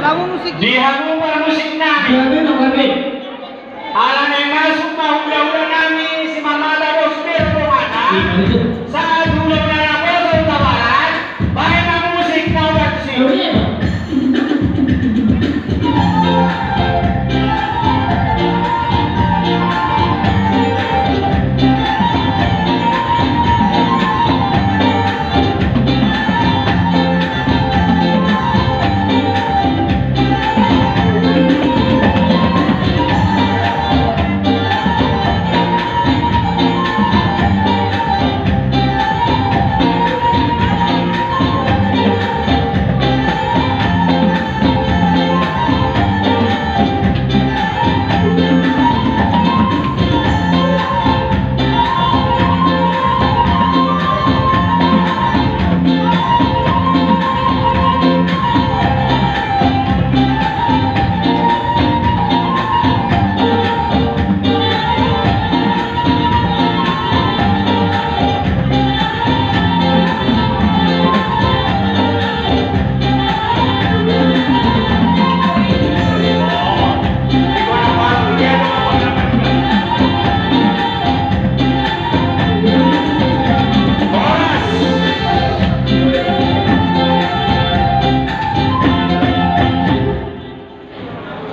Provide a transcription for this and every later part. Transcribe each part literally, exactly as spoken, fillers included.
Di hamu parmusik nami. Ala naeng masuk ma hulahula nami si Mamada Bos Ber Romana. Sahat hulahula na poso Tabanan. Baen ma musik na urat si.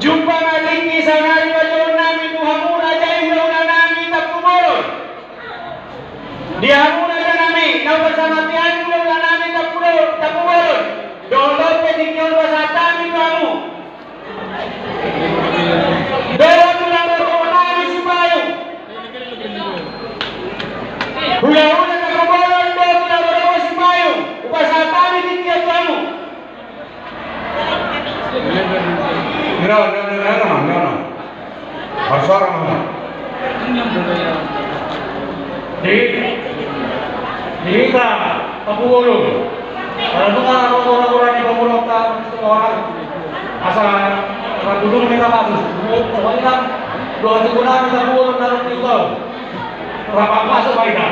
Jumpa ma tingki saonari pajouon nami tu hamu raja i hulahula nami Tampubolon. Di hamu raja nami na hupasahat hami hulahula nami Tampubolon, dohot pe tingki on hupasahat hami tu hamu. Dohot tu na hupasahat hami Sipayung. Hulahula Tampubolon dohot tu na hupasahat hami Sipayung, hupasahat hami tingki on tu hamu. Nggak, nggak, nggak, nggak, nggak, nggak. Harus orang, nggak. Di, di hita Tampubolon. Kalau itu kan orang-orang di Tampubolon, orang. Asa, orang dulu kita masuk. Pokoknya kan, dua tiga orang di Tampubolon, dalam tiga tahun. Rapat masuk, Pak Ida.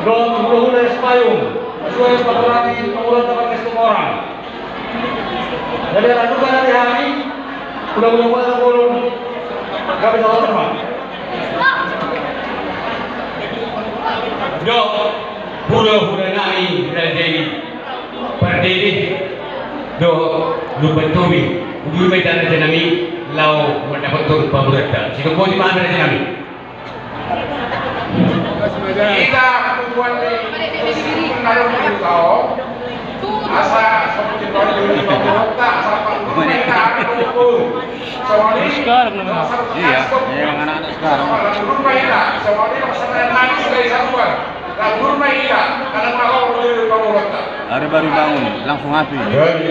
Dohot hulahula Sipayung, sesuai peraturan di Pangurusan Taman Kestung orang. Jadi, lanjutkan dari hari, hulahula Bolon, nggak bisa lama. Dohot hulahula nami raja i, Pardede, dohot Lumban Tobing, udur ma hita raja nami, laho mandapothon pamoruonta. Sidok boti ma hami raja nami. Hita tuan ni na ro di tao, asa sopo di tao di tao, asa apa rumah hita ada tuan. Sekarang namanya. Iya, iya, yang anak-anak sekarang. Rumah hita, sekarang nangis dari satuan. Rumah hita, anak mau di rumah. Hari baru bangun, langsung api. Jadi,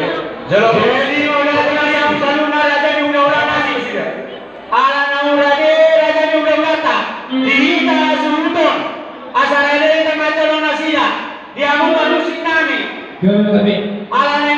jadi, udah, udah, yang selalu naraja di undang-undang nasi sudah. Ala na ura de raja ni undang-undangta, di hita suhuton, asa rade hita manjalo nasida, di hamu parmusik nami. Ala na